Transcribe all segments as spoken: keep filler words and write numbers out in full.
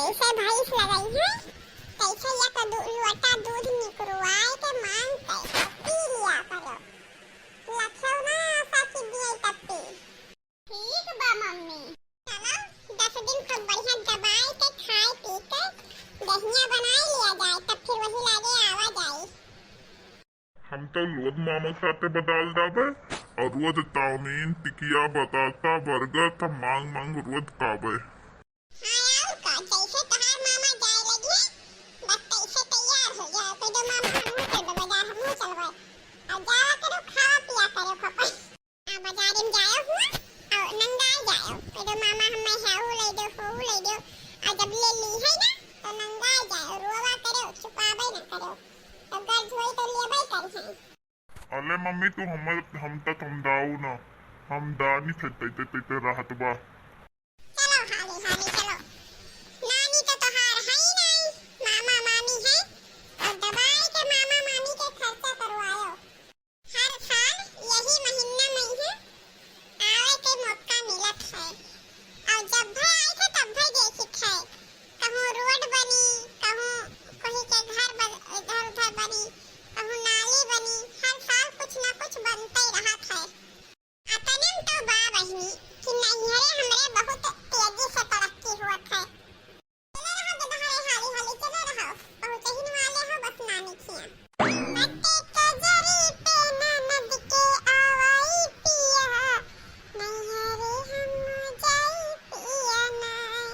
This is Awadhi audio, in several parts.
जैसे भैंस लगई है, तैसे एक दू-, लोटा दूध निकरवाए के मांग के पी लिया करो। लक्षौ ना आशा की दिए तब पी। ठीक बा मम्मी। चलो, दस दिन खूब बढ़िया दबाए के खाए पी के दहिया बनाए लिया जाए, तब फिर वही लागे आवा जाए। हम तो रोज मामा साथे बदाल जाबे और रोज चाउमीन, टिकिया, बतासा, बर्गर सब मांग मांग रोज खाबे। हाँ, और का, जैसे तोहार मामा जाए लगिए, बस तैसे तैयार हो जाओ। कह दो, "मामा, हमहू चलबे बाजार, हमहू चलबे।" और जावा करो, खावा पिया करो, पापा। आ, बाजार में जाओ हुआ, और नंगाए जाओ। कह दो, "मामा, हमें हेऊ ले दो, होऊ ले दो।" और जब ले ली है ना, तो नंगाए जाओ, रोवा करो, छुपावे ना करो। तो गर्ज होई तो लेबे करी है। अले मम्मी, तू हमर, हम तक हम दाऊ ना, हम दानी थे तैते तैते रहत बा। चलो हाली हाली चलो। नानी तो तोहार है ही नहीं, मामा मामी है। और दबाई के मामा मामी के खर्चा करवायो। हर साल यही महीना में ही आवे के मौका मिलत है। और जब भी आई थे तब भी देखित है, कहूँ रोड बनी, कहूँ कोई के घर बन, इधर उधर बनी, कहूँ नाली बनी, हर साल कुछ ना कुछ बनते रहत है। अतने में तो बा बहिनी कि नैहरे हमरे बहुत तेजी से तरक्की होत है। चले रहो ददहरे हाली हाली, चले रहो, पहुँचहिन वाले हो बस नानी खिया। बटे कजरी पे ननद के आवाई पिया, नैहरे हम जाई पिया नाय।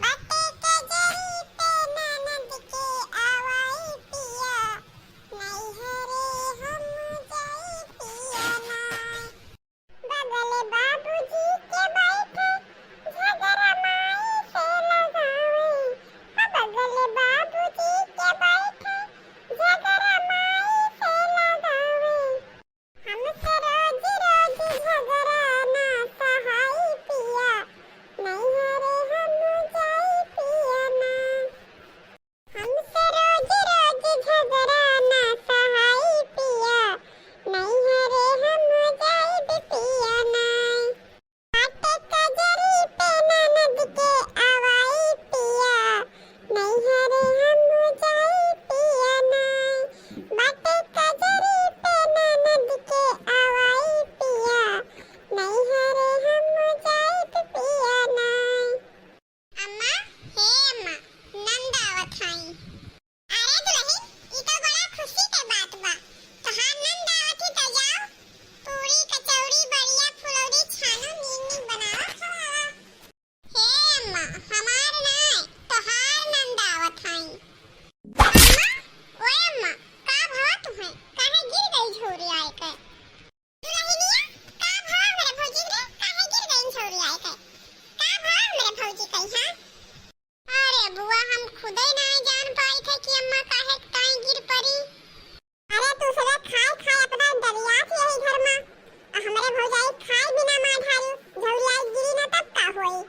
बटे कजरी पे ननद के आवाई पिया, नैहरे हम जाई पिया नाय। बगल बाबूजी के बैठे, झगड़ा माई से लगावे। हाँ, बगल बाबूजी के बैठे, झगड़ा माई से लगावे। हमसे रोज रोज झगड़ा ना सहाई पिया, नैहरे हम जाई पिया ना। हमसे रोज रोज झगड़ा ना सहाई पिया, नैहरे हम जाइब पिया नाय। काटे कजरी पे ननद के आवाई पिया, नैहरे हम जाइब पिया नाय। बाटे कजरी पे ननद के आवाई पिया, नैहरे हम जाइब पिया नाय। अम्मा, हे अम्मा, नंद आवत हईं। अरे दुलहिन, ई तो बड़ा खुशी के बात बा। तोहार नंद आवत ही तो जाओ, पूरी, कचौड़ी, बड़िया, फुलौरी छानो, नीक नीक बनावा, खवावा। हे अम्मा, हमार नाय, तोहार नंद आवत हईं। अम्मा, ओए अम्मा, का भवा तुहें? काहे गिर गई झौरी आए के? दुलहिनिया, का भवा हमरे भौजी रे? काहे गिर गईन झौरी आए के? का भवा हमरे भौजी कहिया? अरे बुआ, हम खुदे नाय जान पाई थे कि अम्मा काहे ताई गिर पड़ी। अरे तू सबे खाए खाए अपना डरियात यही घर मा, आ हमरे भौजाई खाए बिना माँ ढारी झौरी आए गिरी ना तब का होई?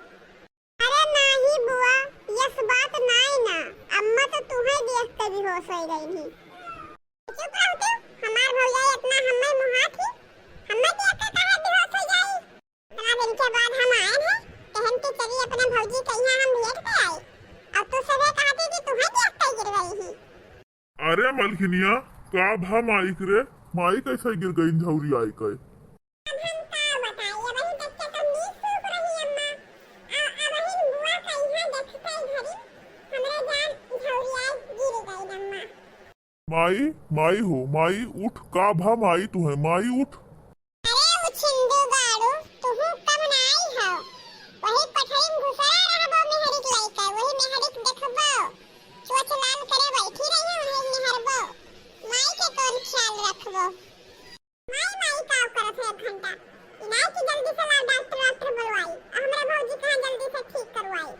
अरे नाही बुआ, यस बात नाय ना, अम्मा तो तुहे देख के बेहोश होई गई ही। चुप रहते, हमार भौजाई इतना हम्मे मुहात ही, हम्मे देख के काहे बेहोश हो जाई? इतना दिन के बाद हम आए हैं, तहन के चली अपने भौजी के यहाँ हम भेंट पे आई, और तू सभे कहती कि तुहे देख के गिर गई ही। अरे मलकिनिया, का भा माई के रे? माई कैसे गिर गई झौरी आई के? अब हम का बताई, अबही तक के तो नीक सूख रही अम्मा। आ, अबही बुआ का इहाँ देखते घड़ी हमरे जान झौरिया गिर गई अम्मा। माई, माई हो, माई उठ, का भा माई तुहे, माई उठ। अरे उछिंदू गाड़ू, तुहू कम नाई हो। वही पठरी में घुसरा रहबो मेहरी के लइके, वही मेहरी के देखबो। चोच लाल करे बैठी रही, वही निहरबो। माई के कौन ख्याल रखबो? माई, माई, का करत है एक घंटा? इनाय की जल्दी से लाओ डॉक्टर, डॉक्टर बुलवाई। आ हमरे भौजी कहाँ जल्दी से ठीक करवाई।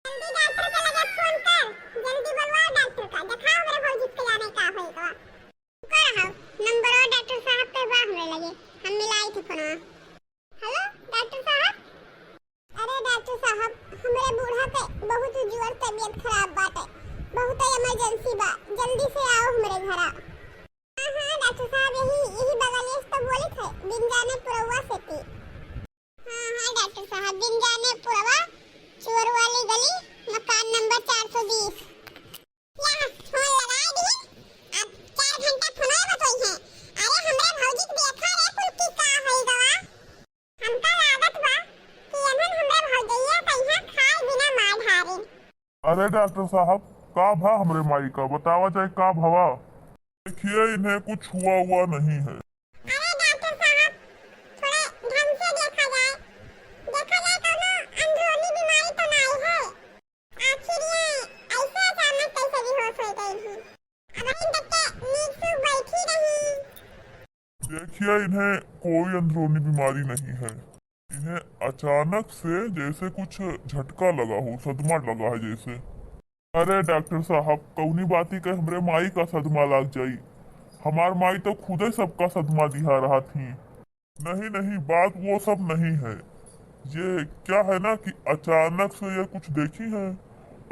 जल्दी डॉक्टर के लगे फोन कर, जल्दी बुलवाओ डॉक्टर का, देखाओ हमरे भौजी के जाने का होई गवा। कर रहो, नंबर और डॉक्टर साहब के बा हमरे लगे, हम मिलाई थे फोनवा। हेलो, डॉक्टर साहब। अरे डॉक्टर साहब, हमरे बूढ़ा के बहुत जोर तबीयत खराब बाटे, बहुत इमरजेंसी बा, जल्दी से आओ हमरे घरा। हाँ, हाँ, डॉक्टर साहब, यही, यही बगलिए से तो बोलित है, बिन जाने पुरवा से थी। हाँ, हाँ, डॉक्टर साहब, बिन जाने पुरवा, चोर वाली गली, मकान नंबर अरे डॉक्टर साहब, का भा हमरे माई का? बतावा जाए का भवा? देखिए, इन्हें कुछ हुआ हुआ नहीं है। अरे डॉक्टर साहब, थोड़े ढंग से देखा जाए, देखा जाए कौनो अंदरूनी बीमारी तो नहीं है। आखिर ये ऐसे अचानक कैसे बेहोश हो गई थी? अब हम तक के नीक से बैठी रही। देखिए, इन्हें कोई अंदरूनी बीमारी नहीं है। इन्हें अचानक से जैसे कुछ झटका लगा हो, सदमा लगा है जैसे। अरे डॉक्टर साहब, कौनी बाती के हमरे माई का सदमा लाग जाई? हमार माई तो खुदे सबका सदमा दिहा रहा थी। नहीं, नहीं, बात वो सब नहीं है। ये क्या है ना कि अचानक से ये कुछ देखी हैं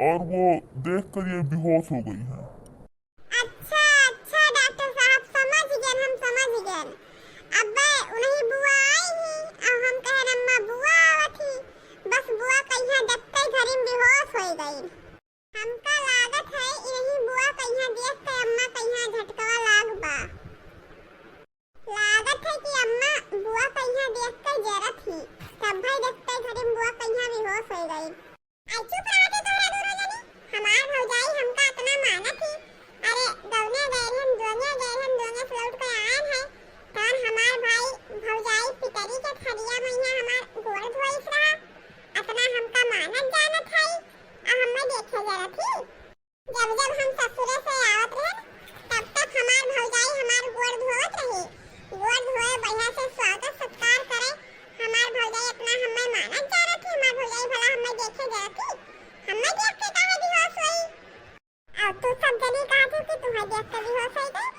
और वो देखकर ये बेहोश हो गई हैं। अच्छा, अच्छा डॉक्टर साहब, समझ गए, हम समझ गए। अब्बे उन्हीं बुआ आई ही, अब हम कहे अम्मा बुआ आवत ही, बस बुआ कहिया देखते घड़ी में बेहोश हो गई। हमका लागत है इन्हीं बुआ कहिया देख के अम्मा कहिया झटकवा लाग बा। लागत है कि अम्मा बुआ कहिया देख के जरत ही, तब भाई देखते घड़ी में बुआ कहिया बेहोश हो गई। आई चुप रहा थे तोहरा दूनो जनी। हमार भौजाई हमका इतना मानत ही। अरे गौने गए रहन, दोनिया गए रहन, दोनिया से लौट के आयन है, तहन हमार भाई भौजाई पितरी के थरिया में यहाँ हमार गोड़ धोइस रहा। इतना हमका मानत जानत है, आ हमें देखे जरत ही। जब जब हम ससुरे से आवत रहन, तब तक हमार भौजाई हमार गोड़ धोवत रही। गोड़ धोए, बढ़िया से स्वागत सत्कार करे। हमार भौजाई इतना हमें मानत जानत ही, हमार भौजाई भला हमें देखे जरत ही, हमें देख के काहे बेहोश होई? और तू सब जनी कहा थी कि तुम्हें देख के बेहोश हो गई।